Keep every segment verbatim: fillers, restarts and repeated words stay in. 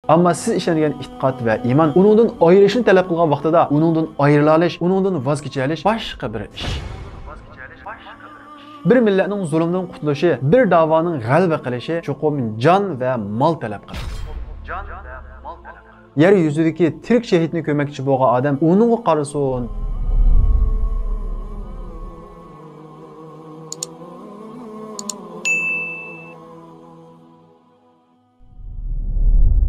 ئەمما سىز ئىشەنگەن ئېتىقاد ۋە ئىمان ئۇنىڭدىن ئايرىلىشنى تەلەپ قىلغان ۋاقتىدا ئۇنىڭدىن ئايرىلالىش، ئۇنىڭدىن ۋاز كېچەلىش باشقا بىر ئىش. بىر مىللەتنىڭ زۇلۇمدىن قۇتۇلۇشى، بىر داۋانىڭ غەلىبە قىلىشى چوقۇم جان ۋە مال تەلەپ قىلىدۇ. يەر يۈزىدىكى تىرىك شېھىتنى كۆرمەكچى بولغان ئادەم ئۇنىڭغا قارىسۇن.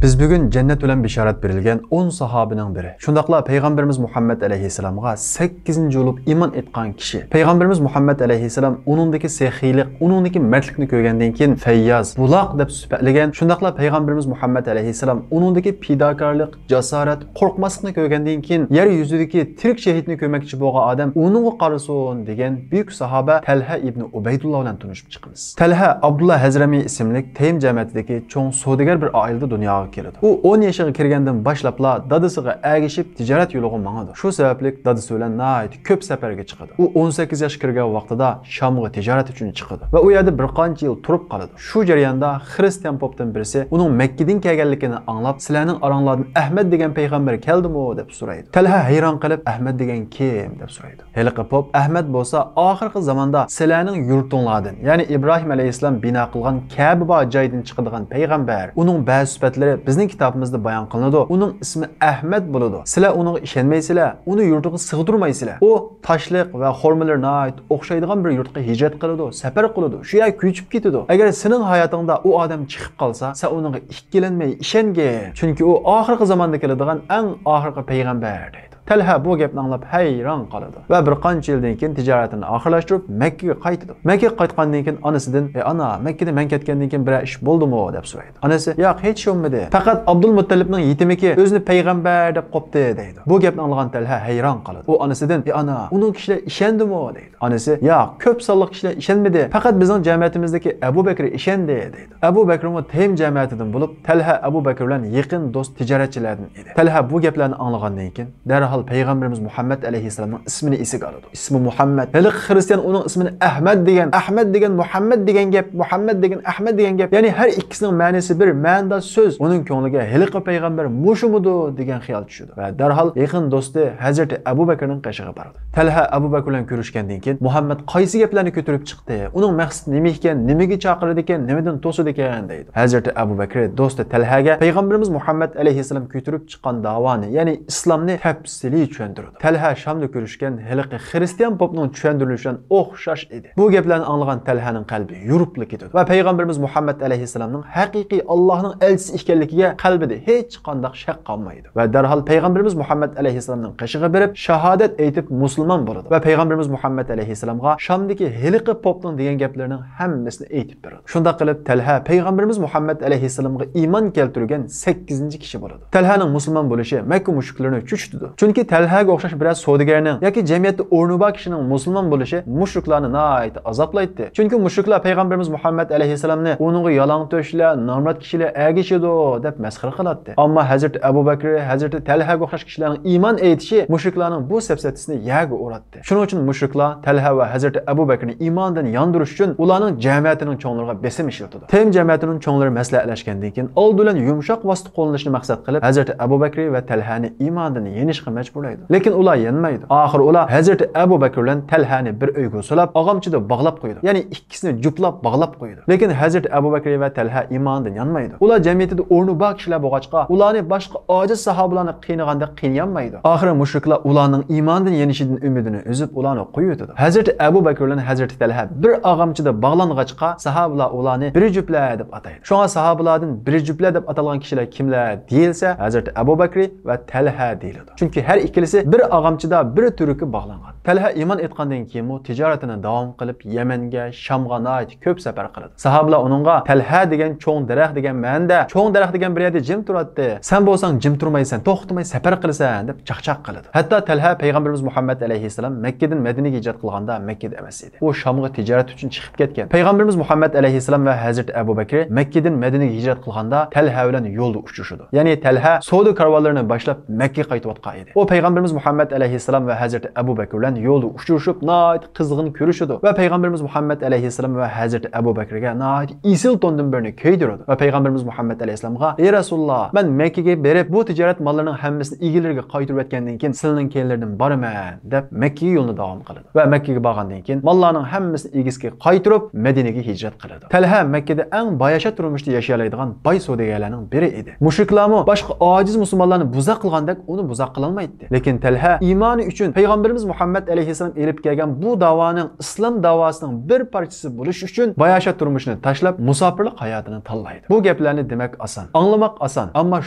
بىز بۈگۈن جەننەت بىلەن بېشارەت بېرىلگەن ئون ساھابىنىڭ بىرى، شۇنداقلا پەيغەمبىرىمىز مۇھەممەد ئەلەيھىسسالامغا سەككىزىنچى بولۇپ ئىمان ئېيتقان كىشى، پەيغەمبىرىمىز مۇھەممەد ئەلەيھىسسالام ئۇنىڭدىكى سېخىيلىق، ئۇنىڭدىكى مەردلىكنى كۆرگەندىن كېيىن، فەيياز، بۇلاق دەپ سۈپەتلىگەن، شۇنداقلا پەيغەمبىرىمىز مۇھەممەد ئەلەيھىسسالام ئۇنىڭدىكى پىداكارلىق، جاسارەت، قورقماسلىقنى كۆرگەندىن كېيىن، يەر يۈزىدىكى تىرىك شېھىتنى كۆرمەكچى بولغان ئادەم ئۇنىڭغا قارىسۇن، دېگەن بۈيۈك ساھابە تەلھە ئىبنى ئۇبەيدۇللا بىلەن تونۇشۇپ چىقىمىز. تەلھە ئابدۇللا ھەزرەمى ئىسىملىك تەيم جەمەتىدىكى چوڭ سودىگەر بىر ئائىلىدە دۇنياغا كېلىدۇ. ئۇ ئون يېشىغا كىرگەندىن باشلاپلا دادىسىغا ئەگىشىپ تىجارەت يولىغا ماڭىدۇ. شۇ سەۋەبلىك دادىسى بىلەن ناھايىتى كۆپ سەپەرگە چىقىدۇ. ئۇ ئون سەككىز ياشقا كىرگەن ۋاقتىدا شامغا تىجارەت ئۈچۈن چىقىدۇ ۋە ئۇ يەردە بىر قانچە يىل تۇرۇپ قالىدۇ. شۇ جەرياندا خىرىستىيان پوپتىن بىرسى ئۇنىڭ مەككىدىن كەلگەنلىكىنى ئاڭلاپ، سىلەرنىڭ ئاراڭلاردىن ئەھمەد دېگەن پەيغەمبەر كەلدىمۇ؟ دەپ سورايدۇ. تەلھە ھەيران قېلىپ، ئەھمەد دېگەن كىم؟ دەپ سورايدۇ. ھېلىقى پوپ ئەھمەد بولسا ئاخىرقى زاماندا سىلەرنىڭ يۇرتۇڭلاردىن، يەنى ئىبراھىم ئەلەيھىسسالام بىنا قىلغان كەبە بار جايدىن چىقىدىغان پەيغەمبەر. ئۇنىڭ بەزى سۈپەتلىرى بىزنىڭ كىتابىمىزدا بايان قىلىنىدۇ. ئۇنىڭ ئىسمى ئەھمەد بولىدۇ. سىلەر ئۇنىڭغا ئىشەنمەيسىلەر، ئۇنى يۇرتىغا سىغدۇرمايسىلەر. ئۇ تاشلىق ۋە خورمىلىرى ناھايىتى ئوخشايدىغان بىر يۇرتقا ھىجرەت قىلىدۇ، سەپەر قىلىدۇ، شۇ يەرگە كۆچۈپ كېتىدۇ. ئەگەر سېنىڭ ھاياتىڭدا ئۇ ئادەم چىقىپ قالسا، سەن ئۇنىڭغا ئىككىلەنمەي ئىشەنگىن، چۈنكى ئۇ ئاخىرقى زاماندا كېلىدىغان ئەڭ ئاخىرقى پەيغەمبەر، دەيدۇ. تەلھە بۇ گەپنى ئاڭلاپ ھەيران قالىدۇ ۋە بىر قانچە يىلدىن كېيىن تىجارىتىنى ئاخىرلاشتۇرۇپ مەككىگە قايتىدۇ. مەككىگە قايتقاندىن كېيىن ئانىسىدىن، ئەي ئانا، مەككىدە مەن كەتكەندىن كېيىن بىرەر ئىش بولدىمۇ؟ دەپ سورايدۇ. ئانىسى، ياق، ھېچ بولمىدى. پەقەت ئابدۇلمۇتتەلىپنىڭ يېتىمىكى ئۆزىنى پەيغەمبەر دەپ قوپتى، دەيدۇ. بۇ گەپنى ئاڭلىغان تەلھە ھەيران قالىدۇ. ئۇ ئانىسىدىن، ئەي ئانا، ئۇنىڭ كىشىلەر ئىشەندىمۇ؟ دەيدۇ. ئانىسى، ياق، كۆپ سانلىق كىشىلەر ئىشەنمىدى. پەقەت بىزنىڭ جەمەتىمىزدىكى ئەبۇ بەكرى ئىشەندى، دەيدۇ. ئەبۇ بەكرىمۇ تەيم جەمەتىدىن بولۇپ، تەلھە ئەبۇ بەكرى بىلەن يېقىن دوست تىجارەتچىلەردىن ئىدى. تەلھە بۇ گەپلەرنى ئاڭلىغاندىن كېيىن، دەرھال پەيغەمبىرىمىز مۇھەممەد ئەلەيھىسسالامنىڭ ئىسمىنى ئېسىگە ئالىدۇ. ئىسمى مۇھەممەد. ھېلىقى خىرىستىيان ئۇنىڭ ئىسمىنى ئەھمەد دېگەن، ئەھمەد دېگەن مۇھەممەد دېگەن گەپ، مۇھەممەد دېگەن ئەھمەد دېگەن گەپ. يەنى ھەر ئىككىسىنىڭ مەنىسى بىر، مەنىداش سۆز. ئۇنىڭ كۆڭلىگە ھېلىقى پەيغەمبەر مۇشۇمىدۇ دېگەن خىيال چۈشىدۇ ۋە دەرھال يېقىن دوستى ھەزرىتى ئەبۇ بەكرىنىڭ قېشىغا بارىدۇ. تەلھە ئەبۇ بەكرى بىلەن كۆرۈشكەندىن كېيىن، مۇھەممەد قايسى گەپلەرنى كۆتۈرۈپ چىقتى؟ ئۇنىڭ مەقسىتى نېمە ئىكەن؟ نېمىگە چاقىرىدىكەن؟ نېمىدىن توسىدىكەن؟ دەيدۇ. ھەزرىتى ئەبۇ بەكرى دوستى تەلھەگە پەيغەمبىرىمىز مۇھەممەد ئەلەيھىسسالام كۆتۈرۈپ چىققان داۋانى، يەنى ئىسلامنى تەپسىلىي چۈشەندۈرىدۇ. تەلھە شامدا كۆرۈشكەن ھېلىقى خىرىستىيان پوپنىڭ چۈشەندۈرۈلۈشى بىلەن ئوخشاش ئىدى. بۇ گەپلەرنى ئاڭلىغان تەلھەنىڭ قەلبى يورۇپلا كېتىدۇ ۋە پەيغەمبىرىمىز مۇھەممەد ئەلەيھىسسالامنىڭ ھەقىقىي ئاللاھنىڭ ئەلچىسى ئىكەنلىكىگە قەلبىدە ھېچقانداق شەك قالمايدۇ ۋە دەرھال پەيغەمبىرىمىز مۇھەممەد ئەلەيھىسسالامنىڭ قېشىغا بېرىپ، شاھادەت ئېيتىپ مۇسۇلمان بولىدۇ ۋە پەيغەمبىرىمىز مۇھەممەد ئەلەيھىسسالامغا شامدىكى ھېلىقى پوپنىڭ دېگەن گەپلىرىنىڭ ھەممىسىنى ئېيتىپ بېرىدۇ. شۇنداق قىلىپ، تەلھە پەيغەمبىرىمىز مۇھەممەد ئەلەيھىسسالامغا ئىمان كەلتۈرگەن سەككىزىنچى كىشى بولىدۇ. تەلھەنىڭ مۇسۇلمان بولۇشى مەككە مۇشرىكلىرىنى چۆچۈتىدۇ. چۈنكى تەلھەگە ئوخشاش بىرەر سودىگەرنىڭ ياكى جەمئىيەتتە ئورنى بار كىشىنىڭ مۇسۇلمان بولۇشى مۇشرىكلارنى ناھايىتى ئازابلايتتى. چۈنكى مۇشرىكلار پەيغەمبىرىمىز مۇھەممەد ئەلەيھىسسالامنى ئۇنىڭغا يالاڭتۆشلەر، نامرات كىشىلەر ئەگىشىدۇ دەپ مەسخىرە قىلاتتى. ئەمما ھەزرىتى ئەبۇ بەكرى، ھەزرىتى تەلھەگە ئوخشاش كىشىلەرنىڭ ئىمان ئېيتىشى مۇشرىكلارنىڭ بۇ سەپسەتىسىنى يەرگە ئۇراتتى. شۇنىڭ ئۈچۈن مۇشرىكلار تەلھە ۋە ھەزرىتى ئەبۇ بەكرىنى ئىماندىن ياندۇرۇش ئۈچۈن ئۇلارنىڭ جەمەتىنىڭ چوڭلىرىغا بېسىم ئىشلىتىدۇ. تەيم جەمەتىنىڭ چوڭلىرى مەسلىھەتلەشكەندىن كېيىن، ئالدى بىلەن يۇمشاق ۋاسىتە قوللىنىشنى مەقسەت قىلىپ، ھەزرىتى ئەبۇ بەكرى ۋە تەلھەنى ئىماندىن يېنىشقا مەجبۇرلايدۇ. لېكىن ئۇلار يانمايدۇ. ئاخىرى ئۇلار ھەزرىتى ئەبۇ بەكرى بىلەن تەلھەنى بىر ئۆيگە سولاپ، ئاغامچىدا باغلاپ قويىدۇ. يەنى ئىككىسىنى جۈپلاپ باغلاپ قويىدۇ. لېكىن ھەزرىتى ئەبۇ بەكرى ۋە تەلھە ئىماندىن يانمايدۇ. ئۇلار جەمئىيىتىدە ئورنى بار كىشىلەر بولغاچقا، ئۇلارنى باشقا ئاجىز ساھابىلارنى قىينىغاندەك قىينىيالمايدۇ. ئاخىرى مۇشرىكلار ئۇلارنىڭ ئىماندىن يېنىشىدىن ئۈمىدىنى ئۈزۈپ، ئۇلارنى قويۇۋېتىدۇ. ھەزرىتى ئەبۇ بەكرى بىلەن ھەزرىتى تەلھە بىر ئاغامچىدا باغلانغاچقا، ساھابىلار ئۇلارنى بىر جۈپلەر دەپ ئاتايدۇ. شۇڭا ساھابىلاردىن بىر جۈپلەر دەپ ئاتالغان كىشىلەر كىملەر دېيىلسە، ھەزرىتى ئەبۇ بەكرى ۋە تەلھە دېيىلىدۇ. چۈنكى ھەر ئىككىلىسى بىر ئاغامچىدا بىر تۈۋرۈككە باغلانغان. تەلھە ئىمان ئېيتقاندىن كېيىنمۇ تىجارىتىنى داۋام قىلىپ، يەمەنگە، شامغا ناھايىتى كۆپ سەپەر قىلىدۇ. ساھابىلار ئۇنىڭغا، تەلھە دېگەن چوڭ دەرەخ دېگەن مەنىدە، چوڭ دەرەخ دېگەن بىر يەردە جىم تۇراتتى. سەن بولساڭ جىم تۇرمايسەن، توختىماي سەپەر قىلىسەن، دەپ چاقچاق قىلىدۇ. ھەتتا تەلھە پەيغەمبىرىمىز مۇھەممەد ئەلەيھىسسالام مەككىدىن مەدىنىگە ھىجرەت قىلغاندا مەككىدە ئەمەس ئىدى. ئۇ شامغا تىجارەت ئۈچۈن چىقىپ كەتكەن. پەيغەمبىرىمىز مۇھەممەد ئەلەيھىسسالام ۋە ھەزرىتى ئەبۇ بەكرى مەككىدىن مەدىنىگە ھىجرەت قىلغاندا تەلھە بىلەن يولدا ئۇچرىشىدۇ. يەنى تەلھە سودا كارۋانلىرىنى باشلاپ مەككىگە قايتىۋاتقان ئىدى. ئۇ پەيغەمبىرىمىز مۇھەممەد ئەلەيھىسسالام ۋە ھەزرىتى ئەبۇ بەكىر بىلەن يولدا ئۇچرىشىپ، ناھايىتى قىزغىن كۆرۈشىدۇ ۋە پەيغەمبىرىمىز مۇھەممەد ئەلەيھىسسالام ۋە ھەزرىتى ئەبۇ بەكرگە ناھايىتى ئېسىل توندىن بىرنى كىيدۈرىدۇ ۋە پەيغەمبىرىمىز مۇھەممەد ئەلەيھىسسالامغا: «ئەي رەسۇلۇللا، مەن مەككىگە بېرىپ، بۇ تىجارەت ماللىرىنىڭ ھەممىسىنى ئىگىلىرىگە قايتۇرۇۋەتكەندىن كېيىن، سىلىنىڭ كەينىلىرىدىن بارىمەن» دەپ، مەككىگە يولىنى داۋام قىلىدۇ. ۋە مەككىگە بارغاندىن كېيىن، ماللارنىڭ ھەممىسىنى ئىگىسىگە قايتۇرۇپ، مەدىنىگە ھىجرەت قىلىدۇ. تەلھە مەككىدە ئەڭ باياشات تۇرمۇشتا ياشىيالايدىغان باي سودىگەرلەرنىڭ بىرى ئىدى. مۇشرىكلارمۇ باشقا ئاجىز مۇسۇلمانلارنى بۇزاق قىلغاندەك ئۇنى بۇزاق قىلالمايتتى. لېكىن تەلھە ئىمانى ئۈچۈن پەيغەمبىرىمىز مۇھەممەد ئەلەيھىسسالام ئېلىپ كەلگەن بۇ داۋانىڭ، ئىسلام داۋاسىنىڭ بىر پارچىسى بولۇش ئۈچۈن باياشات تۇرمۇشىنى تاشلاپ، مۇساپىرلىق ھاياتىنى تاللايدۇ. بۇ گەپلەرنى دېمەك ئاسان، ئاڭلىماق ئاسان، ئەمما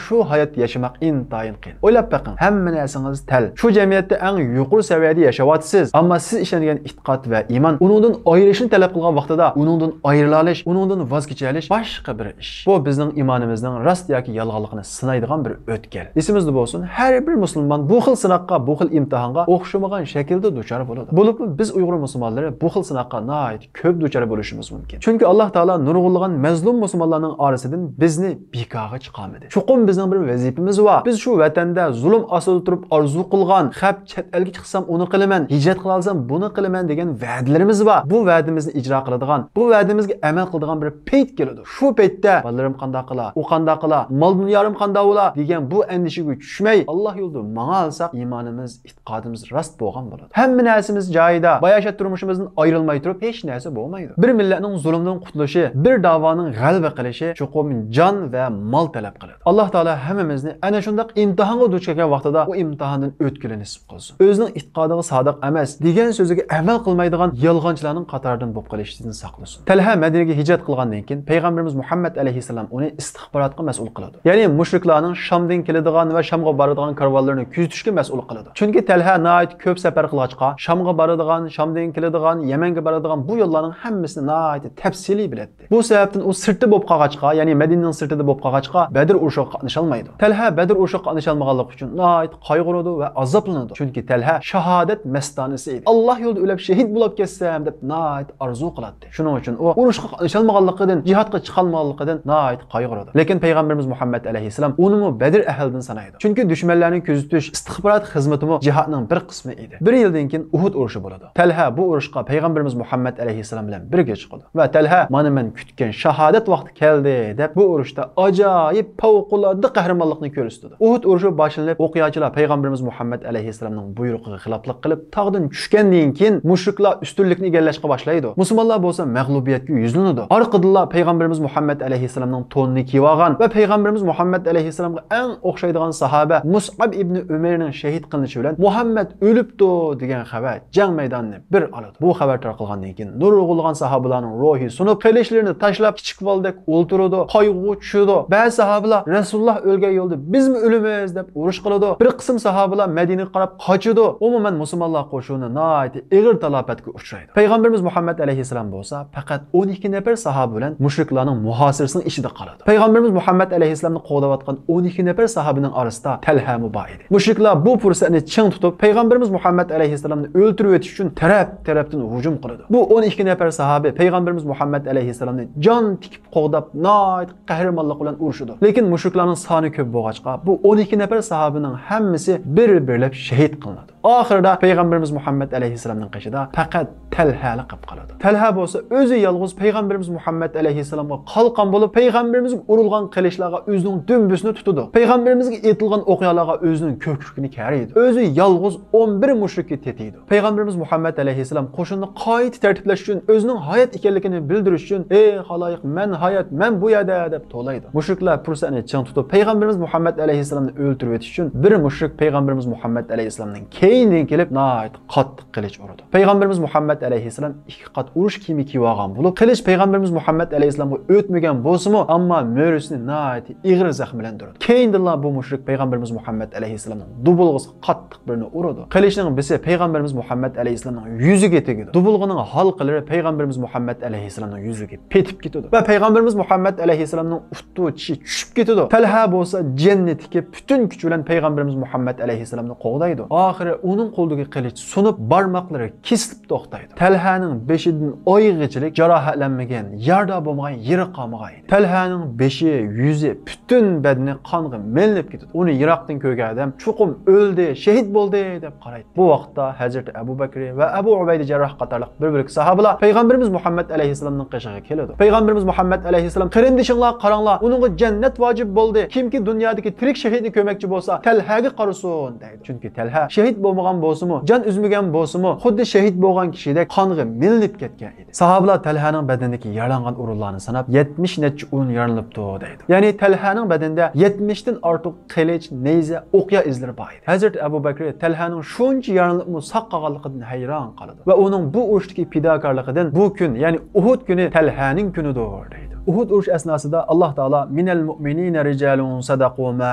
شۇ ھاياتتا ياشىماق ئىنتايىن قىيىن. ئويلاپ بېقىڭ، ھەممە نەرسىڭىز تەل. شۇ جەمئىيەتتە ئەڭ يۇقىرى سەۋىيەدە ياشاۋاتىسىز، ئەمما سىز ئىشەنگەن ئېتىقاد ۋە ئىمان ئۇنىڭدىن ئايرىلىشنى تەلەپ قىلغان ۋاقتىدا ئۇنىڭدىن ئايرىلالىش، ئۇنىڭدىن ۋاز كېچەلىش باشقا بىر ئىش. بۇ بىزنىڭ ئىمانىمىزنىڭ راست ياكى يالغانلىقىنى سىنايدىغان بىر ئۆتكەل. ئېسىمىزدە بولسۇن، ھەر بىر مۇسۇلمان بۇ خىل سىناققا، بۇ خىل ئىمتىھانغا ئوخشىمىغان شەكىلدە دۇچار بولىدۇ. بولۇپمۇ بىز ئۇيغۇر مۇسۇلمانلىرى بۇ خىل سىناققا ناھايىتى كۆپ دۇچار بولۇشىمىز مۇمكىن. چۈنكى ئاللاھ تائالا نۇرغۇنلىغان مەزلۇم مۇسۇلمانلارنىڭ ئارىسىدىن بىزنى بىكارغا چىقارمىدى. چوقۇم بىزنىڭ بىر ۋەزىپىمىز بار. بىز شۇ ۋەتەندە زۇلۇم ئاستىدا تۇرۇپ ئارزۇ قىلغان، خەپ چەت ئەلگە چىقسام ئۇنى قىلىمەن، ھىجرەت قىلالىسام بۇنى قىلىمەن دېگەن ۋەدىلىرىمىز بار. بۇ ۋەدىمىزنى ئىجرا قىلىدىغان، بۇ ۋەدىمىزگە ئەمەل قىلىدىغان بىر پەيت كېلىدۇ. شۇ پەيتتە بالىلىرىم قانداق قىلا، ئۇ قانداق قىلا، مال دۇنيالىرىم قانداق بولا دېگەن بۇ ئەندىشىگە چۈشمەي، ئاللاھ يولىدا ماڭالىساق ئىمانىمىز، ئېتىقادىمىز راست بولغان بولىدۇ. ھەممە نەرسىمىز جايىدا، باياشات تۇرمۇشىمىزدىن ئايرىلماي تۇرۇپ ھېچ نەرسە بولمايدۇ. بىر مىللەتنىڭ زۇلۇمدىن قۇتۇلۇشى، بىر داۋانىڭ غەلىبە قىلىشى چوقۇم جان ۋە مال تەلەپ قىلىدۇ. ئاللاھ تائالا ھەممىمىزنى ئەنە شۇنداق ئىمتىھانغا دۇچ كەلگەن ۋاقتىدا ئۇ ئىمتىھاندىن ئۆتكىلى نېسىپ قىلسۇن. ئۆزىنىڭ ئېتىقادىغا سادىق ئەمەس، دېگەن سۆزىگە ئەمەل قىلمايدىغان يالغانچىلارنىڭ قاتارىدىن بولۇپ قېلىشتىن ساقلىسۇن. تەلھە مەدىنىگە ھىجرەت قىلغاندىن كېيىن پەيغەمبىرىمىز مۇھەممەد ئەلەيھىسسالام ئۇنى ئىستىخباراتقا مەسئۇل قىلىدۇ. يەنى مۇشرىكلارنىڭ شامدىن كېلىدىغان ۋە شامغا بارىدىغان كارۋانلىرىنى كۆزىتىشكە مەسئۇل قىلىدۇ. چۈنكى تەلھە ناھايىتى كۆپ سەپەر قىلغاچقا، شامغا بارىدىغان، شامدىن كېلىدىغان، يەمەنگە بارىدىغان بۇ يوللارنىڭ ھەممىسىنى ناھايىتى تەپسىلىي بىلەتتى. بۇ سەۋەبتىن ئۇ سىرتتا بولۇپ قالغاچقا، يەنى مەدىنىنىڭ سىرتىدا بولۇپ قالغاچقا، بەدر ئۇرۇشىغا قاتنىشالمايدۇ. تەلھە بەدر ئۇرۇشىغا قاتنىشالمىغانلىقى ئۈچۈن ناھايىتى قايغۇرىدۇ ۋە ئازابلىنىدۇ. چۈنكى تەلھە شاھادەت مەستانىسى ئىدى. ئاللاھ يولىدا ئۆلۈپ شېھىت بولاپ كەتسەم دەپ ناھايىتى ئارزۇ قىلاتتى. شۇنىڭ ئۈچۈن ئۇ ئۇرۇشقا قاتنىشالمىغانلىقىدىن، جىھادقا چىقالمىغانلىقىدىن ناھايىتى قايغۇرىدۇ. لېكىن پەيغەمبىرىمىز مۇھەممەد ئەلەيھىسسالام ئۇنىمۇ بەدر ئەھلىدىن سانايدۇ. چۈنكى دۈشمەنلەرنى كۆزىتىش، ئىستىخبارات خىزمىتىمۇ جىھادنىڭ بىر قىسمى ئىدى. بىر يىلدىن كېيىن ئۇھۇد ئۇرۇشى بولىدۇ. تەلھە بۇ ئۇرۇشقا پەيغەمبىرىمىز مۇھەممەد ئەلەيھىسسالام بىلەن بىرگە چىقىدۇ. ۋە تەلھە، «مانا مەن كۈتكەن شاھادەت ۋاقتى كەلدى» دەپ، بۇ ئۇرۇشتا ئاجايىپ پەۋقۇلئاددە قەھرىمانلىقنى كۆرسىتىدۇ. ئۇھۇد ئۇرۇشى باشلىنىپ، ئوقياچىلار پەيغەمبىرىمىز مۇھەممەد ئەلەيھىسسالامنىڭ بۇيرۇقىغا خىلاپلىق قىلىپ، تاغدىن چۈشكەندىن كېيىن مۇشرىكلار ئۈستۈنلۈكنى ئىگىلەشكە باشلايدۇ. مۇسۇلمانلار بولسا مەغلۇبىيەتكە يۈزلىنىدۇ. ئارقىدىنلا پەيغەمبىرىمىز مۇھەممەد ئەلەيھىسسالامنىڭ تونىنى كىيىۋالغان ۋە پەيغەمبىرىمىز مۇھەممەد ئەلەيھىسسالامغا ئەڭ ئوخشايدىغان ساھابە مۇسئەب ئىبنى ئۆمەيرنىڭ شېھىت قىلىنىشى بىلەن، «مۇھەممەد ئۆلۈپتۇ» دېگەن خەۋەر جەڭ مەيدانىنى بىر ئالىدۇ. بۇ خەۋەر تارقالغاندىن كېيىن نۇرغۇنلىغان ساھابىلارنىڭ روھى سۇنۇپ، قىلىچلىرىنى تاشلاپ، كىچىك بالىدەك ئولتۇرىدۇ، قايغۇغا چۈشىدۇ. بەزى ساھابىلار، «رەسۇلۇللا ئۆلگەن يولدا بىزمۇ ئۆلىمىز» دەپ ئۇرۇش قىلىدۇ. بىر قىسىم ساھابىلار مەدىنىگە قاراپ قاچىدۇ. ئومۇمەن، مۇسۇلمانلار قوشۇنى ناھايىتى ئېغىر تالاپەتكە ئۇچرايدۇ. پەيغەمبىرىمىز مۇھەممەد ئەلەيھىسسالام بولسا پەقەت ئون ئىككى نەپەر ساھابە بىلەن مۇشرىكلارنىڭ مۇھاسىرىسىنىڭ ئىچىدە قالىدۇ. پەيغەمبىرىمىز مۇھەممەد ئەلەيھىسسالامنى قوغداۋاتقان ئون ئىككى نەپەر ساھابىنىڭ ئارىسىدا تەلھەمۇ بار ئىدى. مۇشرىكلار بۇ پۇرسەتنى چىڭ تۇتۇپ، پەيغەمبىرىمىز مۇھەممەد ئەلەيھىسسالامنى ئۆلتۈرۈۋېتىش ئۈچۈن تەرەپ-تەرەپتىن ھۇجۇم قىلىدۇ. بۇ ئون ئىككى نەپەر ساھابى پەيغەمبىرىمىز مۇھەممەد ئەلەيھىسسالامنى جان تىكىپ قوغداپ، ناھايىتى قەھرىمانلىق بىلەن ئۇرۇشىدۇ. لېكىن مۇشرىكلارنىڭ سانى كۆپ بولغاچقا، بۇ ئون ئىككى نەپەر ساھابىنىڭ ھەممىسى بىر-بىرلەپ شېھىت قىلىنىدۇ. ئاخىرىدا پەيغەمبىرىمىز مۇھەممەد ئەلەيھىسسالامنىڭ قېشىدا پەقەت تەلھەلا قېلىپ قالىدۇ. تەلھە بولسا ئۆزى يالغۇز پەيغەمبىرىمىز مۇھەممەد ئەلەيھىسسالامغا قالقان بولۇپ، پەيغەمبىرىمىزگە ئۇرۇلغان قىلىچلارغا ئۆزىنىڭ دۈمبىسىنى تۇتىدۇ. پەيغەمبىرىمىزگە ئېتىلغان ئوقيالارغا ئۆزىنىڭ كۆكرىكىنى كېرىيدۇ. ئۆزى يالغۇز ئون بىر مۇشرىككە تېتىيدۇ. پەيغەمبىرىمىز مۇھەممەد ئەلەيھىسسالام قوشۇننى قايتا تەرتىپلەش ئۈچۈن، ئۆزىنىڭ ھايات ئىكەنلىكىنى بىلدۈرۈش ئۈچۈن، «ئەي خالايىق، مەن ھايات، مەن بۇ يەردە» دەپ توۋلايدۇ. مۇشرىكلار پۇرسەتنى چىڭ تۇتۇپ، پەيغەمبىرىمىز مۇھەممەد ئەلەيھىسسالامنى ئۆلتۈرۈۋېتىش ئۈچۈن بىر مۇشرىك پەيغەمبىرىمىز مۇھەممەد ئەلەيھىسسالامنىڭ كەينىدىن كېلىپ، ناھايىتى قاتتىق قىلىچ ئۇرىدۇ. پەيغەمبىرىمىز مۇھەممەد ئەلەيھىسسالام ئىككى قات ئۇرۇش كىيىمى كىيىۋالغان بولۇپ، قىلىچ پەيغەمبىرىمىز مۇھەممەد ئەلەيھىسسالامغا ئۆتمىگەن بولسىمۇ، ئەمما مۈرىسىنى ناھايىتى ئېغىر زەخىملەندۈرىدۇ. كەينىدىنلا بۇ مۇشرىك پەيغەمبىرىمىز مۇھەممەد ئەلەيھىسسالامنىڭ دۇبۇلغىسىغا قاتتىق بىرنى ئۇرىدۇ. قىلىچنىڭ بىسى پەيغەمبىرىمىز مۇھەممەد ئەلەيھىسسالامنىڭ يۈزىگە تېگىدۇ. دۇبۇلغىنىڭ ھالقىلىرى پەيغەمبىرىمىز مۇھەممەد ئەلەيھىسسالامنىڭ يۈزىگە پېتىپ كېتىدۇ. ۋە پەيغەمبىرىمىز مۇھەممەد ئەلەيھىسسالامنىڭ ئۇتۇ چىشى چۈشۈپ كېتىدۇ. تەلھە بولسا جېنىنى تىكىپ، پۈتۈن كۈچى بىلەن پەيغەمبىرىمىز مۇھەممەد ئەلەيھىسسالامنى قوغدايدۇ. ئاخىرى ئۇنىڭ قولىدىكى قىلىچ سۇنۇپ، بارماقلىرى كېسىلىپ توختايدۇ. تەلھەنىڭ بېشىدىن ئايىغىچىلىك جاراھەتلەنمىگەن، يارىدار بولمىغان يېرى قالمىغان ئىدى. تەلھەنىڭ بېشى، يۈزى، پۈتۈن بەدىنى قانغا مىلىنىپ كېتىدۇ. ئۇنى يىراقتىن كۆرگەن ئادەم چوقۇم ئۆلدى، شېھىت بولدى دەپ قارايتتى. بۇ ۋاقىتتا ھەزرىتى ئەبۇ بەكرى ۋە ئەبۇ ئۇبەيدە جەرراھ قاتارلىق بىر-بىرلىك ساھابىلار پەيغەمبىرىمىز مۇھەممەد ئەلەيھىسسالامنىڭ قېشىغا كېلىدۇ. پەيغەمبىرىمىز مۇھەممەد ئەلەيھىسسالام، قېرىندىشىڭلار قاراڭلار، ئۇنىڭغا جەننەت ۋاجىپ بولدى. كىمكى دۇنيادىكى تىرىك شېھىتنى كۆرمەكچى بولسا، تەلھەگە قارىسۇن دەيدۇ. چۈنكى تەلھە شېھىت بولمىغان بولسىمۇ، جان ئۈزمىگەن بولسىمۇ، خۇددى شېھىت بولغان كىشىدەك قانغا مىلىنىپ كەتكەن ئىدى. ساھابىلار تەلھەنىڭ بەدىنىدىكى يارىلانغان ئورۇنلارنى ساناپ، يەتمىش نەچچە ئورۇن يارىلىنىپتۇ دەيدۇ. يەنى تەلھەنىڭ بەدىنىدە يەتمىشتىن ئارتۇق قىلىچ، نەيزە، ئوقيا ئىزلىرى بار ئىدى. ھەزرىتى ئەبۇ بەكرى تەلھەنىڭ شۇنچە يارىلىنىپمۇ ساق قالغانلىقىدىن ھەيران قالىدۇ ۋە ئۇنىڭ بۇ ئۇرۇشتىكى پىداكارلىقىدىن بۇ كۈن، يەنى ئۇھۇد كۈنى تەلھەنىڭ كۈنىدۇر دەيدۇ. ئۇھۇد ئۇرۇشى ئەسناسىدا ئاللاھ تائالا، مىنەل مۇئمىنىنە رىجالۇن سەدەقۇ ما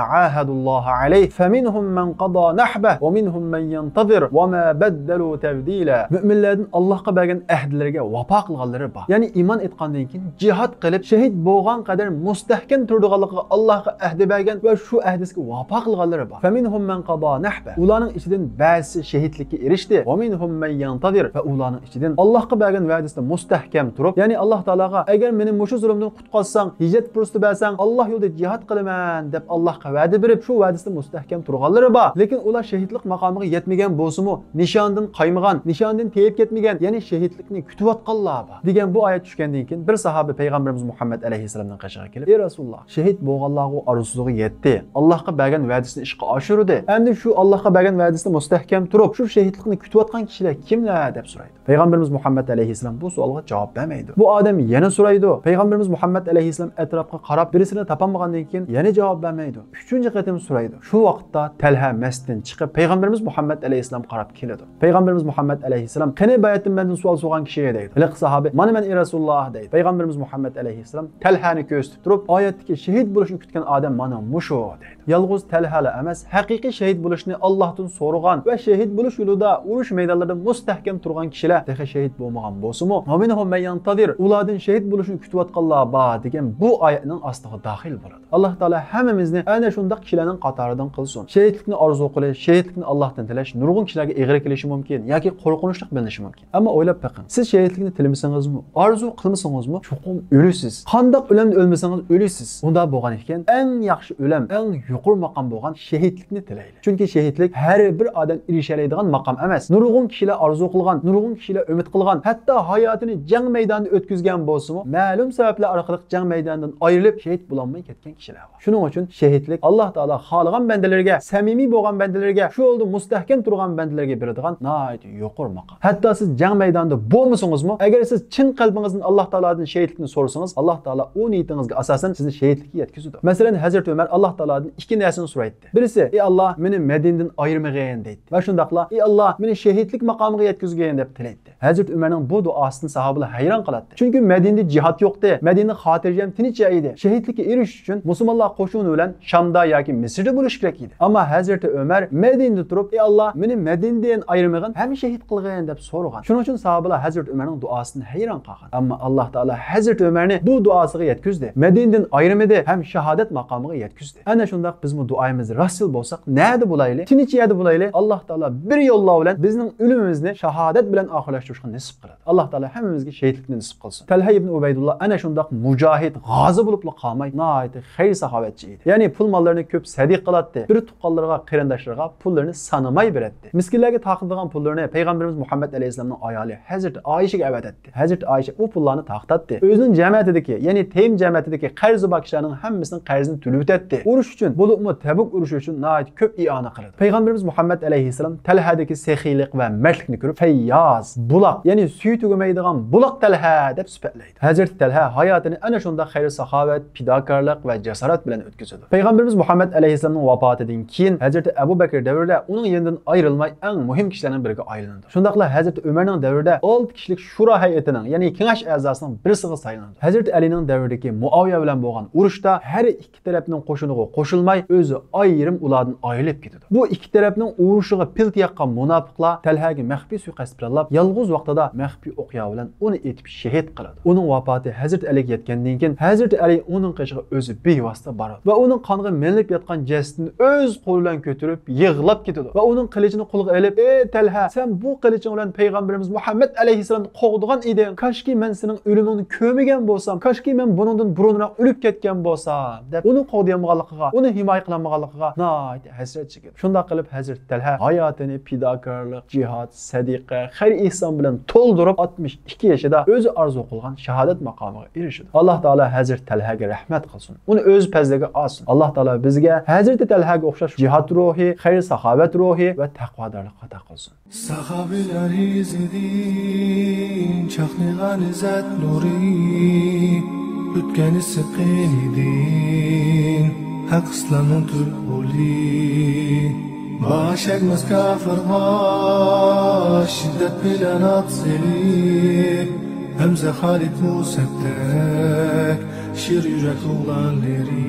ئاھەدۇللاھە ئەلەيھ، فەمىنھۇم مەن قادا نەھبەھ، ۋە مىنھۇم مەن يەنتەزىر، ۋە ما بەددەلۇ تەبدىلا. مۆمىنلەردىن ئاللاھقا بەرگەن ئەھدىلىرىگە ۋاپا قىلغانلىرى بار. يەنى ئىمان ئېيتقاندىن كېيىن جىھاد قىلىپ، شېھىت بولغان قەدەر مۇستەھكەم تۇرىدىغانلىقىغا ئاللاھقا ئەھدە بەرگەن ۋە شۇ ئەھدىسىگە ۋاپا قىلغانلىرى بار. فەمىنھۇم مەن قادا نەھبەھ. ئۇلارنىڭ ئىچىدىن بەزىسى شېھىتلىككە ئېرىشتى. ۋە مىنھۇم مەن يەنتەزىر. ۋە ئۇلارنىڭ ئىچىدىن ئاللاھقا بەرگەن ۋەدىسىدە مۇستەھكەم تۇرۇپ، يەنى ئاللاھ تائالاغا، ئەگەر مېنى مۇشۇ زۇلۇمدىن قۇتقۇزساڭ، ھىجرەت پۇرسىتى بەرسەڭ، ئاللاھ يولىدا جىھاد قىلىمەن، دەپ ئاللاھقا ۋەدە بېرىپ، شۇ ۋەدىسىدە مۇستەھكەم تۇرغانلىرى بار. لېكىن ئۇلار شېھىتلىق ماقامىغا يەتمىگەن بولسىمۇ، نىشاندىن قايمىغان، نىشاندىن تېيىپ كەتمىگەن، يەنى شېھىتلىكنى كۈتۈۋاتقانلار بار، دېگەن بۇ ئايەت چۈشكەندىن كېيىن، بىر ساھابە پەيغەمبىرىمىز مۇھەممەد ئەلەيھىسسالامنىڭ قېشىغا كېلىپ، ئى رەسۇلاللاھ، شېھىت بولغانلارغۇ ئارزۇسىغا يەتتى، ئاللاھقا بەرگەن ۋەدىسىنى ئىشقا ئاشۇردى. ئەمدى شۇ ئاللاھقا بەرگەن ۋەدىسىدە مۇستەھكەم تۇرۇپ، شۇ شېھىتلىقنى كۈتۈۋاتقان كىشىلەر كىملەر؟ دەپ سورايدۇ. پەيغەمبىرىمىز مۇھەممەد ئەلەيھىسسالام بۇ سوئالغا جاۋاب بەرمەيدۇ. بۇ ئادەم يەنە سورايدۇ. پەيغەمبىرىمىز مۇھەممەد ئەلەيھىسسالام ئەتراپقا قاراپ، بىرسىنى تاپالمىغاندىن كېيىن يەنە جاۋاب بەرمەيدۇ. ئۈچىنچى قېتىم سورايدۇ. شۇ ۋاقىتتا تەلھە مەسچىتتىن چىقىپ، پەيغەمبىرىمىز مۇھەممەد ئەلەيھىسسالامغا قاراپ كېلىدۇ. پەيغەمبىرىمىز مۇھەممەد ئەلەيھىسسالام، قېنى باياتتىن مەندىن سوئال سورىغان كىشى؟ دەيدۇ. ھېلىقى ساھابە، مانا مەن ئى رەسۇلاللاھ، دەيدۇ. پەيغەمبىرىمىز مۇھەممەد ئەلەيھىسسالام تەلھەنى كۆرسىتىپ تۇرۇپ، ئايەتتىكى شېھىت بولۇشنى كۈتكەن ئادەم مانا مۇشۇ، دەيدۇ. يالغۇز تەلھەلا ئەمەس، ھەقىقىي شېھىت بولۇشنى ئاللاھتىن سورىغان ۋە شېھىت بولۇش يولىدا ئۇرۇش مەيدانلىرىدا مۇستەھكەم تۇرغان كىشىلەر تېخى شېھىت بولمىغان بولسىمۇ، ومنهم من ينتظر، ئۇلاردىن شېھىت بولۇشنى كۈتۈۋاتقانلار بار، دېگەن بۇ ئايەتنىڭ ئاستىغا داخىل بولىدۇ. ئاللاھ تائالا ھەممىمىزنى ئەنە شۇنداق كىشىلەرنىڭ قاتارىدىن قىلسۇن. شېھىتلىكنى ئارزۇ قىلىش، شېھىتلىكنى ئاللاھتىن تىلەش نۇرغۇن كىشىلەرگە ئېغىر كېلىشى مۇمكىن ياكى قورقۇنچلۇق بىلىنىشى مۇمكىن. ئەمما ئويلاپ بېقىڭ، سىز شېھىتلىكنى تىلىمىسىڭىزمۇ، ئارزۇ قىلمىسىڭىزمۇ، چوقۇم ئۆلىسىز. قانداق ئۆلۈمدە ئۆلمىسىڭىز ئۆلىسىز. ئۇنداق بولغان ئىكەن، ئەڭ ياخشى ئۆلۈم، ئەڭ يۇقىرى ماقام بولغان شېھىتلىكنى تىلەيلى. چۈنكى شېھىتلىك ھەر بىر ئادەم ئېرىشەلەيدىغان ماقام ئەمەس. نۇرغۇن كىشىلەر ئارزۇ قىلغان، نۇرغۇن كىشىلەر ئۈمىد قىلغان، ھەتتا ھاياتىنى جەڭ مەيدانىدا ئۆتكۈزگەن بولسىمۇ، مەلۇم سەۋەبلەر ئارقىلىق جەڭ مەيدانىدىن ئايرىلىپ، شېھىت بولالماي كەتكەن كىشىلەر بار. شۇنىڭ ئۈچۈن شېھىتلىك ئاللاھ تائالا خالىغان بەندىلىرىگە، سەمىمىي بولغان بەندىلىرىگە، شۇ يولدا مۇستەھكەم تۇرغان بەندىلەرگە بېرىدىغان ناھايىتى يۇقىرى ماقام. ھەتتا سىز جەڭ مەيدانىدا بولمىسىڭىزمۇ، ئەگەر سىز چىن قەلبىڭىزدىن ئاللاھ تائالادىن شېھىتلىكنى سورىسىڭىز، ئاللاھ تائالا ئۇ نىيىتىڭىزگە ئاساسەن سىزنى شېھىتلىككە يەتكۈزىدۇ. مەسىلەن، ھەزرىتى ئۆمەر ئاللاھ تائالادىن ئىككى نەرسىنى سورايتتى. بىرسى، ئى ئاللاھ، مېنى مەدىنىدىن ئايرىمىغىن، دەيتتى. ۋە شۇنداقلا، ئى ئاللاھ، مېنى شېھىتلىك ماقامىغا يەتكۈزگىن، دەپ تىلەيتتى. ھەزرىتى ئۆمەرنىڭ بۇ دۇئاسىدىن ساھابىلار ھەيران قالاتتى. چۈنكى مەدىنىدە جىھاد يوقتى، مەدىنە خاتىرجەم، تىنچ يەر ئىدى. شېھىتلىككە ئېرىشىش ئۈچۈن مۇسۇلمانلار قوشۇنى بىلەن شامدا ياكى مىسىردا بولۇش كېرەك ئىدى. ئەمما ھەزرىتى ئۆمەر مەدىنىدە تۇرۇپ، ئى ئاللاھ، مېنى مەدىنىدىن ئايرىمىغىن ھەم شېھىت قىلغىن، دەپ سورىغان. شۇنىڭ ئۈچۈن ساھابىلار ھەزرىتى ئۆمەرنىڭ دۇئاسىدىن ھەيران قالغان. ئەمما ئاللاھ تائالا ھەزرىتى ئۆمەرنى بۇ دۇئاسىغا يەتكۈزدى. مەدىنىدىن ئايرىمىدى ھەم شاھادەت ماقامىغا يەتكۈزدى. ئەنە شۇنداق بىزمۇ دۇئايىمىزدا راستچىل بولساق، نەدە بولايلى، تىنچ يەردە بولايلى، ئاللاھ تائالا بىر يوللار بىلەن بىزنىڭ ئۆلۈمىمىزنى شاھادەت بىلەن ئاخىرلاشتۇرۇشقا نېسىپ قىلىدۇ. ئاللاھ تائالا ھەممىمىزگە شېھىتلىكنى نېسىپ قىلسۇن. تەلھە ئىبن ئۇبەيدۇللا ئەنە شۇنداق مۇجاھىد، غازى بولۇپلا قالماي، ناھايىتى خەير-ساخاۋەتچى ئىدى. يەنى پۇل-ماللىرىنى كۆپ سەدىقە قىلاتتى، بىر تۇغقانلىرىغا، قېرىنداشلىرىغا پۇللىرىنى سانىماي بېرەتتى. مىسكىنلەرگە تارقىتىدىغان پۇللىرىنى پەيغەمبىرىمىز مۇھەممەد ئەلەيھىسسالامنىڭ ئايالى ھەزرىتى ئائىشىگە ئەۋەتەتتى. ھەزرىتى ئائىشە ئۇ پۇللارنى تارقىتاتتى. ئۆزىنىڭ جەمەتىدىكى، يەنى تەيم جەمەتىدىكى قەرزى بار كىشىلەرنىڭ ھەممىسىنىڭ قەرزىنى تۆلىۋېتەتتى. ئۇرۇش ئۈچۈن، بولۇپمۇ تەبۇك ئۇرۇشى ئۈچۈن ناھايىتى كۆپ ئىئانە قىلىدۇ. پەيغەمبىرىمىز مۇھەممەد ئەلەيھىسسالام تەلھەدىكى سېخىيلىق ۋە مەردلىكنى كۆرۈپ، فەيياز، بۇلاق، يەنى سۈيى تۈگىمەيدىغان بۇلاق تەلھە، دەپ سۈپەتلەيدۇ. ھەزرىتى تەلھە ھاياتىنى ئەنە شۇنداق خەير-ساخاۋەت، پىداكارلىق ۋە جاسارەت بىلەن ئۆتكۈزىدۇ. پەيغەمبىرىمىز مۇھەممەد ئەلەيھىسسالامنىڭ ۋاپاتىدىن كېيىن ھەزرىتى ئەبۇ بەكىر دەۋرىدە ئۇنىڭ يېنىدىن ئايرىلماي ئەڭ مۇھىم كىشىلەرنىڭ بىرىگە ئايلىنىدۇ. شۇنداقلا ھەزرىتى ئۆمەرنىڭ دەۋرىدە ئالتە كىشىلىك شورا ھەيئىتىنىڭ، يەنى كېڭەش ئەزاسىنىڭ بىرسىغا سايلىنىدۇ. ھەزرىتى ئەلىنىڭ دەۋرىدىكى مۇئاۋىيە بىلەن بولغان ئۇرۇشتا ھەر ئىككى تەرەپنىڭ قوشۇنىغا قوشۇلماي، ئۆزى ئايرىم ئۇلاردىن ئايرىلىپ كېتىدۇ. بۇ ئىككى تەرەپنىڭ ئۇرۇشىغا پىلتە ياققان مۇناپىقلار تەلھەگە مەخپىي سۇيىقەست پىلانلاپ، يالغۇز ۋاقتىدا مەخپىي ئوقيا بىلەن ئۇنى ئېتىپ شېھىت قىلىدۇ. ئۇنىڭ ۋاپاتى ھەزرىتى ئەلى يەتكەندىن كېيىن، ھەزرىتى ئەلى ئۇنىڭ قېشىغا ئۆزى بىۋاسىتە بارىدۇ ۋە ئۇنىڭ قانغا مىلىنىپ ياتقان جەسىتىنى ئۆز قولى بىلەن كۆتۈرۈپ يىغلاپ كېتىدۇ ۋە ئۇنىڭ قىلىچىنى قولىغا ئېلىپ، «ئەي تەلھە، سەن بۇ قىلىچىڭ بىلەن پەيغەمبىرىمىز مۇھەممەد ئەلەيھىسسالامنى قوغدىغان ئىدىڭ. كاشكى مەن سېنىڭ ئۆلۈمۈڭنى كۆرمىگەن بولسام، كاشكى مەن بۇنىڭدىن بۇرۇنراق ئۆلۈپ كەتكەن بولسام» دەپ، ئۇنى قوغدىيالمىغانلىقىغا، ئۇنى ھىمايە قىلالمىغانلىقىغا ناھايىتى ھەسرەت چېكىدۇ. شۇنداق قىلىپ، ھەزرىتى تەلھە ھاياتىنى پىداكارلىق، جىھاد، سەدىقە، خەير-ئېھسان بىلەن تولدۇرۇپ، ئاتمىش ئىككى يېشىدا ئۆزى ئارزۇ قىلغان شاھادەت ماقامىغا ئېرىشىدۇ. ئاللا تائالا ھەزرىتى تەلھەگە رەھمەت قىلسۇن. ئۇنى ئۆز پەزلىگە ئالسۇن. ئاللا تائالا بىزگە ھەزرىتى تەلھەگە ئوخشاش جىھاد روھى، خەير-ساخاۋەت روھى ۋە تەقۋادارلىق ئاتا قىلسۇن. ساخابىلەر ئىزىدىن چاقنىغان ئىززەت نۇرى، ئۆتكەن ئىسسىق قېنىدىن ھەق ئىسلامنىڭ تۈپ غولى. باش ئەگمەس كاپىرغا شىددەت بىلەن ئات سېلىپ، ھەمزە خالىد مۇسەددەك شىر يۈرەك ئوغلانلىرى.